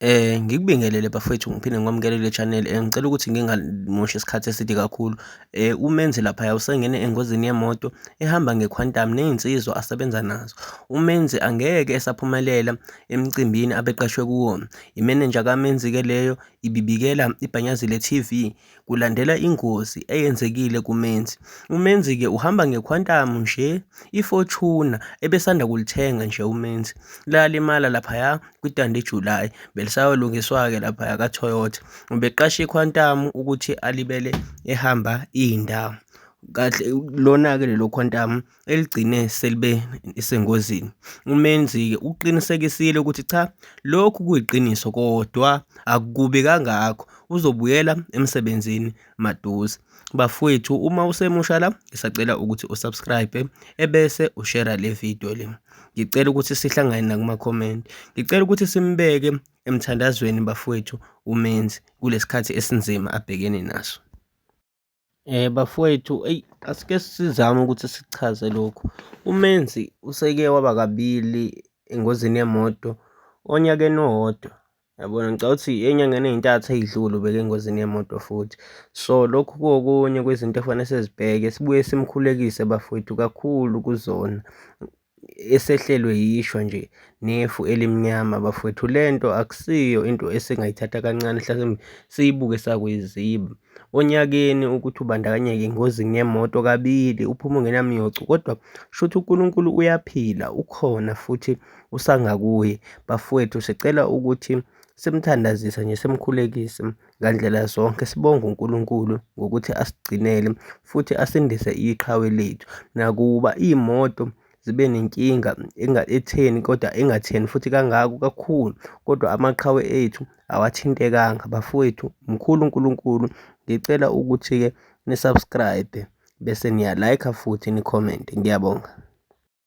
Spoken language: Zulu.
Ngikubingelele bafowethu ngiphinde ngikwamukele kule channel. Ngicela ukuthi ngingamoshi isikhathi eside kakhulu. Umenzi laphaya usengene engozini yemoto ehamba nge-Quantum ney'nsizwa asebenza nazo. Umenzi angeke esaphumelela emcimbini abeqashwe kuwona. Imenenja kaMenzi-ke leyo ibibikela iBhanyazile TV kulandela ingozi eyenzekile kuMenzi. UMenzi-ke uhamba ngeQuantum nje, iFortuner ebesanda kulithenga nje uMenzi. Lalimala laphaya kwiDundee July, belisayolungiswa-ke laphaya kaToyota. Ubeqashe iQuantum ukuthi alibele ehamba iy'ndawo. Kahle lona-ke lelo Quantum eligcine selibe sengozini. UMenzi-ke uqinisekisile ukuthi cha, lokhu kuyiqiniso kodwa akukubi kangakho, uzobuyela emsebenzini maduze. Bafowethu uma usemusha la, ngisacela ukuthi usubscribe ebese ushera le video le. Ngicela ukuthi sihlangane nakuma-comment. Ngicela ukuthi simbeke emthandazweni bafowethu uMenzi kulesikhathi esinzima abhekene naso. Bafowethu, eyi asike sizame ukuthi sikuchaze lokhu. UMenzi useke waba kabili engozini yemoto onyakeni owodwa, yabona. Ngicabanga ukuthi ey'nyangeni ey'ntathu ey'dlule ubeke engozini yemoto futhi. So, lokhu kuwokunye kwezinto ekufanele sizibheke, sibuye simkhulekise bafowethu kakhulu kuzona. Esehlelwe yishwa nje nefu elimnyama bafowethu. Le nto akusiyo into esingayithatha kancane mhlasimbe siyibuke sakuyiziba. Onyakeni ukuthi ubandakanyeke engozini yemoto kabili uphume ungenamyocu kodwa shuthi uNkulunkulu uyaphila ukhona futhi usangakuye. Bafowethu sicela ukuthi simthandazise nje simkhulekise ngandlela zonke sibonge uNkulunkulu ngokuthi asigcinele futhi asindise iqhawe lethu. Nakuba iy'moto zibe nenkinga etheni kodwa engatheni futhi kangako kakhulu kodwa amaqhawe ethu awathintekanga. Bafowethu mkhulu uNkulunkulu, ngicela ukuthi-ke ni-subscribe bese niya-like-a futhi ni-comment-e. Ngiyabonga.